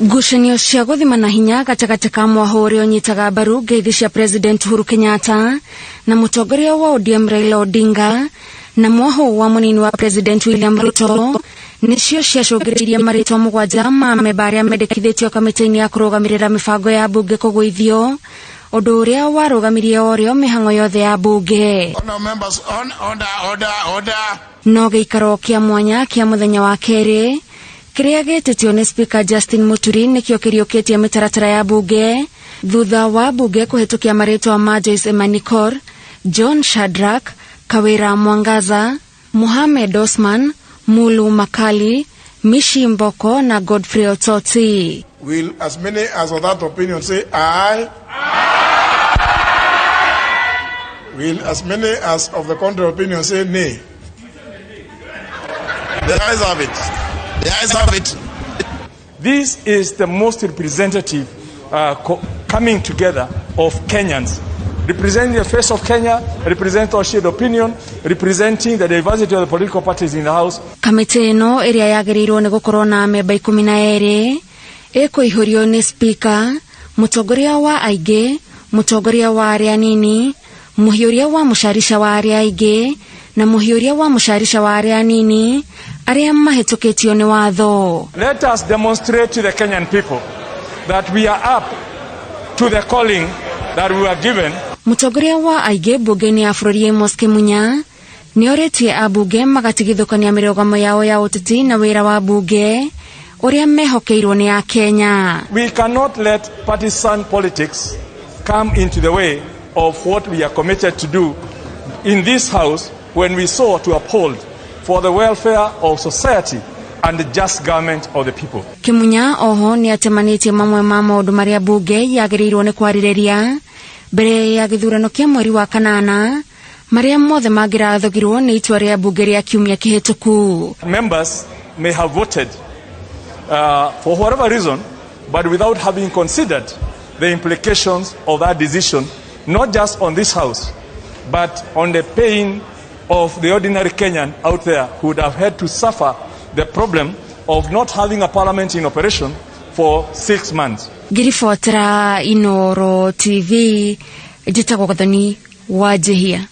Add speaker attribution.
Speaker 1: Ngucanio cia gũthimana hinya gatagatĩ ka mwaho ũrĩa ũnyitaga mbaru ngeithi cia President Uhuru Kenyatta na mũtongoria wa ODM Raila Odinga na mwaho wa mũnini wa President William Ruto nĩcio ciacũngĩrĩirie marĩtwa mũgwanja ma amemba arĩa mendekithĩtio kamĩtĩ-inĩ ya kũrũgamĩrĩra mĩbango ya mbunge kũgũithio, ũndũ ũrĩa warũgamirie o rĩo mĩhang'o yothe ya mbunge. No gĩikaro kĩa mwanya kĩa mũthenya wa kerĩ kĩrĩa gĩtĩtio nĩ Speaker Justin Muturi nĩkĩo kĩriũkĩtie mĩtaratara ya mbunge thutha wa mbunge kũhĩtũkia marĩtwa ma Joyce Emanikor, John Shadrack, Kawira Mwangaza, Mohamed Osman, Mulu Makali, Mishi Mboko na Godfrey Ototi.
Speaker 2: Will as many as of that opinion say aye? Will as many as of the contrary opinion say nay? The ayes have it. The ayes have it.
Speaker 3: This is the most representative coming together of Kenyans, representing the face of Kenya, representing our shared opinion, representing the diversity of the political parties in the House.
Speaker 1: Kamĩtĩ ĩno ĩrĩa yagĩrĩirwo nĩ gũkorwo na amemba 12 ĩkũihũrio nĩ spika, mũtongoria wa aingĩ, mũtongoria wa arĩa anini, mũhiũria wa mũcarica wa arĩa aingĩ na mũhiũria wa mũcarica wa arĩa anini arĩa mahĩtũkĩtio nĩ watho.
Speaker 3: Let us demonstrate to the Kenyan people that we are up to the calling that we were given.
Speaker 1: Mũtongoria wa aingĩ mbunge-inĩ ya bũrũri Amos Kĩmunya nĩ orĩtie ambunge magatigithũkania mĩrũgamo yao ya ũteti na wĩra wa mbunge ũrĩa mehokeirwo nĩ Akenya.
Speaker 3: We cannot let partisan politics come into the way of what we are committed to do in this House when we sought to uphold for the welfare of society and the just government of the people.
Speaker 1: Kĩmunya oho nĩ atemanĩtie mamwe ma maũndũ marĩa mbunge yagĩrĩirwo nĩ kwarĩrĩria mbere ya gĩthurano kĩa mweri wa kanana marĩa mothe mangĩrathogirwo nĩ itua rĩa mbunge rĩa kiumia kĩhĩtũku.
Speaker 3: Members may have voted for whatever reason, but without having considered the implications of that decision, not just on this House, but on the pain of the ordinary Kenyan out there who would have had to suffer the problem of not having a parliament in operation for 6 months.
Speaker 1: Ngĩribotera Inoro TV, njĩtagwo Gathoni wa Njihia.